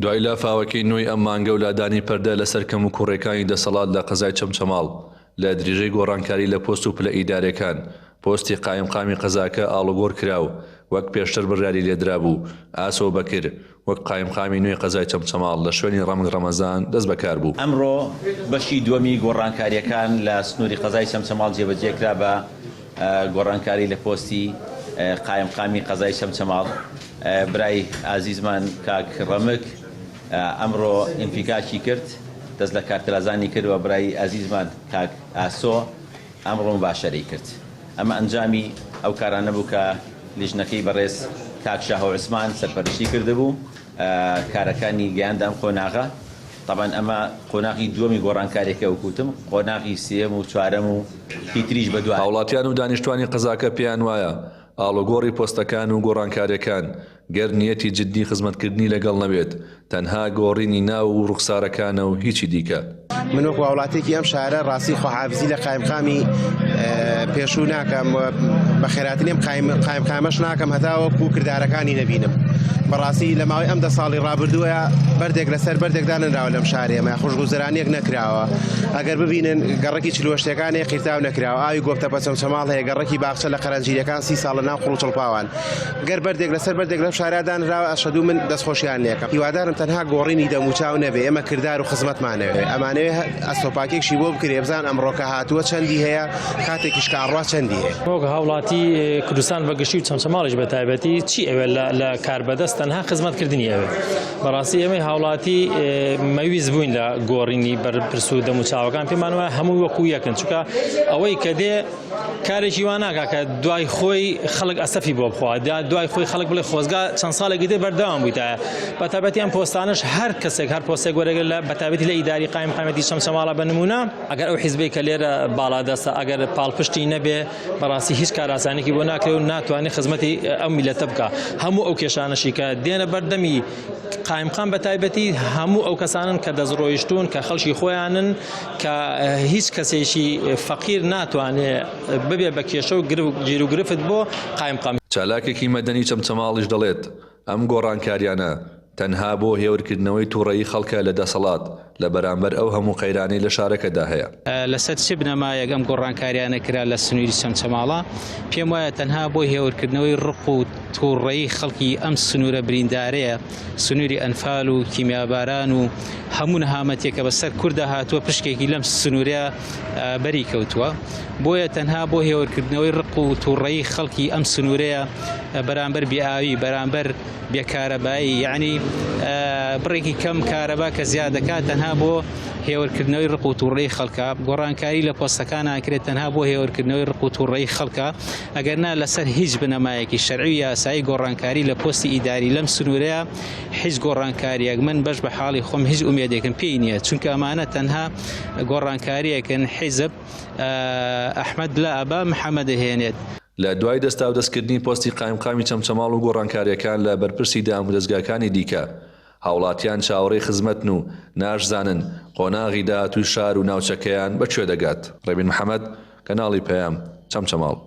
دوای لافاوەکەی نۆی ئەم مانگە و لادانی پەردە لەسەر کەموکوڕیەکانی دەسەڵات لە قەزای چەمچەماڵ، لە دریژەی گۆڕانکاری لە پۆست و پلە ئیدارێکان، پۆستی قایمقامی قەزاکە ئاڵوگۆڕ کرا و وەک پێشتر بڕیاری لێدرابوو، ئاسۆ بەکر، وەک قایمقامی نوێی قەزای چەمچەماڵ لە شوێنی ڕەمک ڕەمەزان دەست بەکار بوو. ئەمڕۆ بەشی دووەمی گۆڕانکارییەکان لە سنووری قەزای چەمچەماڵ جێبەجێکرا بە گۆڕانکاری لە پۆستی قایمقامی قەزای چەمچەماڵ برای ئازیزمان کاک ڕەمک ئەمڕۆ ئینفیکاکی کرد دەست لە کارترازانی کرد و برای ئازیزمان کاک ئاسۆ ئەمڕۆ موباشەرەی کرد. ئەمە ئەنجامی ئەو کارانە بوو کە لیژنەکەی بەڕێز کاک شاهۆ عوسمان سەرپەرشتی کردبوو، کارەکانی گەیاندە ئەم قۆناغە. تەبعەن ئەمە قۆناغی دووەمی گۆڕانکاریەکە وەک وتم، قۆناغی سێیەم و چوارەم و هی تریش بەدوایە. هاوڵاتیان و دانیشتوانی قەزاکە پێیان وایە، ئاڵوگۆڕی پۆستەکان و گۆڕانکاریەکان گەر نیەتی جدی خزمەتکردنی لەگەڵ نەبێت، تەنها گۆڕینی ناو و ڕوخسارەکانە و هیچی دیکە. من وەکو هاوڵاتیەکی ئەم شارە ڕاستی خواحافزی لە قایمقامی پێشوو ناکەم و بە خێراتنی ئەم قایمقامەش ناکەم هەتاوەکو کردارەکانی نەبینم. بەڕاستی لە ماوەی ئەم دە ساڵی ڕابردووە بەردێک لەسەر بەردێک دانەنراوە لەم شارەیە ئێمە خوشگوزەرانیەک نەکراوە ئەگەر ببینن گەڕەکی چلوەشتەکان هەیە قیرتاو نەکراوە ئاوی گۆپتەپە چەمچەماڵ هەیە گەڕەکی باخچە لە قەرەنجیرەکان سی ساڵە ناو قوڕ و چڵپاوان گەر بەردێک لەسەر بەردێک لەم شارە دانراوە ئەشهەدوو من دەستخۆشیان لێکەم هیوادارم تەنها گۆڕینی دەموچاو نەبێ ئێمە کردار و خزمەتمانەوێ ئەمانەوێ ئەستۆپاکێکشی بۆ بکرێ بزان ئەمڕۆکە هاتووە چەندی هەیە کاتێکیش کە ئەڕوا چەندی هەیە. وەک هاوڵاتی کوردستان بە گشتی و چەمچەماڵیش بە تایبەتی چی ئەوێ لە کاربەدەست تەنها خزمەتکردنی ئەوێ بەڕاستی ئێمەی هاوڵاتی مەویست بووین لە گۆڕینی بەرپرس و دەموچاوەکان پێمان وایە هەموو وەکو یەکن چونکە ئەوەی کە دێ کارێکی وا ناکا کە دوای خۆی خەڵک ئەسەفی بۆ بخوا دوای خۆی خەڵک بڵێ خۆزگا چەند ساڵێکی تر بەردەوام بوویتایە بە تایبەتی ئەم پۆستانەش هەر کەسێک هەر پۆستێک وەرەگرێت لە بە تایبەتی لە ئیداری قایم قامەتی چەمچەماڵە بە نمونە ئەگەر ئەو حیزبەی کە لێرە باڵادەستە ئەگەر پاڵپشتی نەبێ بەڕاستی هیچ کاراسانێکی بۆ ناکرێ و ناتوانێت خزمەتی ئەم میلەتە بکا هەموو ئەو کێشانەشی کە دێنە بەردەمی قایمقام بە تایبەتی هەموو ئەو کەسانن کە دەستڕۆیشتوون کە خەڵکی خۆیانن کە هیچ کەسێکی فەقیر ناتوانێ ببێ بە کێشە و گیروگرفت بۆ قایمقام. چالاکێکی مەدەنی چەمچەماڵیش دەڵێت، ئەم گۆڕانکاریانە تەنها بۆ هێورکردنەوەی توڕەیی خەڵکە لە دەسەڵات لە بەرامبەر ئەو هەموو قەیرانەی لە شارەکەدا هەیە. لەسەر چ بنەمایەک ئەم گۆڕانکاریانە کرا لە سنووری چەمچەماڵە؟ پێم وایە تەنها بۆ هێورکردنەوەی ڕق و توڕەیی خەڵکی ئەم سنوورە بریندارەیە، سنووری ئەنفال و کیمیاباران و هەموو نەهامەتیەکە بەسەر کوردا هاتووە پشکێکی لەم سنوورە بەری کەوتووە بۆیە تەنها بۆ هێورکردنەوەی ڕق و تووڕەیی خەڵکی ئەم سنوورەیە بەرامبەر بێئاوی بەرامبەر بێکارەبایی یعنی بڕێکی کەم کارەبا کە زیاد دەکات تەنها بۆ هێورکردنەوەی ڕق و تووڕەی خەڵکە گۆڕانکاری لە پۆستەکان ناکرێت تەنها بۆ هێورکردنەوەی ڕق و تووڕەی خەڵکە ئەگەر نا لەسەر هیچ بنەمایەکی شەرعی و یاسایی گۆڕانکاری لە پۆستی ئیداری لەم سنوورەیە هیچ گۆڕانکاریەک من بەش بە حاڵی خۆم هیچ ئومێدێکم پێی نییە چونکە ئەمانە تەنها گۆڕانکاریەکن حیزب ئەحمەد لا ئەبا محەمەد دەهێنێت. لە دوای دەستاودەستکردنی پۆستی قایمقامی چەمچەماڵ و گۆڕانکارییەکان لە بەرپرسی دامودەزگاکانی دیکە، هاوڵاتیان چاوەڕێی خزمەتن و ناشزانن قۆناغی داهاتووی شار و ناوچەکەیان بە کوێ دەگات. ڕێبین محەمەد، کەناڵی پەیام، چەمچەماڵ.